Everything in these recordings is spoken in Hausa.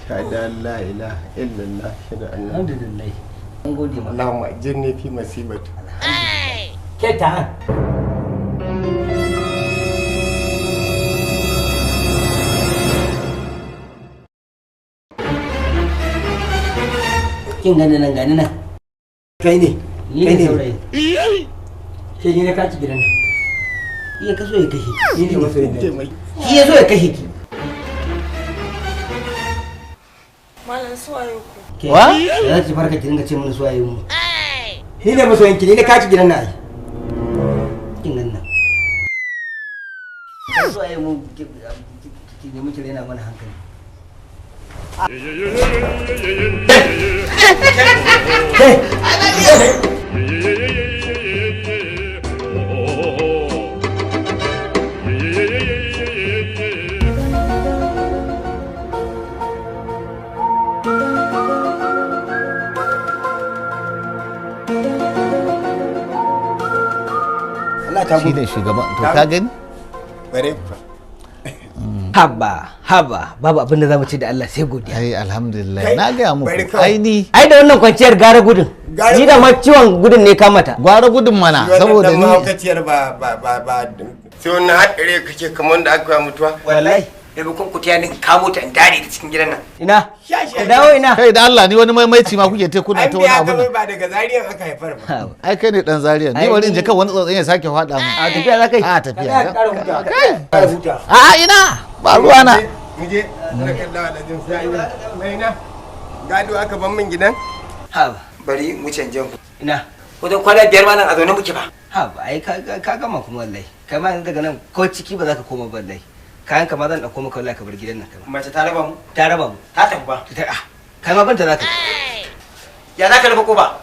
Shada la ilaha illallah shada Allah. Alhamdulillah. An gode ma. Allahumma ajirni fi masibati. Ke ta. Kin gani nan gani nan. Kai ne. Ni ne saurayi. Ke ni na kaci gidan nan. Iya kaso ya kashe. Ni ne masoyin nan. Shi ya so ya kashe ki. Malam suwaye ku. Wa? Ya za ki farka ki dinga ce mana suwaye mu. Ni ne masoyin ki, ni na kaci gidan nan ai. Kin gani nan. Suwaye mu ki nemi ki raina mana hankali. Shi ne shugaban to ka gani? Bare fa. Haba, haba, babu abin da zamu ce da Allah sai godiya. Ai alhamdulillah, na gaya muku. Ai ni. Ai da wannan kwanciyar gara gudun. Ni da ma ciwon gudun ne kamata. Gwara gudun mana saboda ni. Mahaukaciyar ba ba ba ba sai wannan haɗare kake kamar da aka mutuwa. Wallahi. Maimakon ku taya ni kamo ta in dare ta cikin gidan nan. Ina? Ka dawo ina? Kai da Allah ni wani maimaici ma kuke te kuna ta wani abu nan. Ba daga Zariyan aka haifar ba. Ai kai ne dan Zariyan. Ni bari in je kan wani tsotsin ya sake faɗa mu. A tafiya za kai. A tafiya. Kai. A ina ba ruwa na. Mu je. Sadakallahu alazim. Sai ina. Mai na. Gado aka ban min gidan? Ha. Bari mu canje ku. Ina. Wajen kwana 5 ma nan a zaune muke ba. Ha ba ai ka gama kuma wallahi. Kai ma yanzu daga nan ko ciki ba za ka koma ba wallahi. Kayan ka ma zan dauko maka wallahi ka bar gidan nan kai ma. Mace ta raba mu? Ta raba mu. Ta tafi ba. Kai ma banta za ka. Ya za ka rufe ko ba?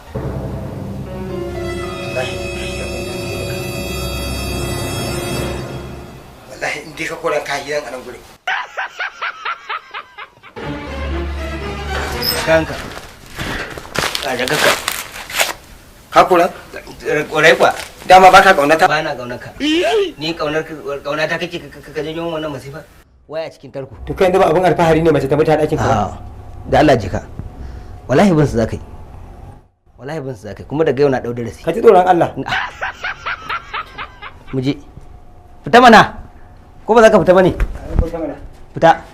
Wallahi in dai ka koran kayan a nan gurin. Kayan ka. A jakarka. Ka kora? Korai kuwa. Dama baka kaunata? Ba na kaunarka. Ni kaunar kaunata kake ka janyo wannan masifa? Waya cikin tarko. To kai yanzu ba abun alfahari ne mace ta mutu a ɗakin ka ba. Da Allah jika. Wallahi bin su zakai. Wallahi bin su zakai kuma daga yau na dau darasi. Ka ji tsoron Allah. Mu je. Fita mana. Ko ba za ka fita bane? Fita.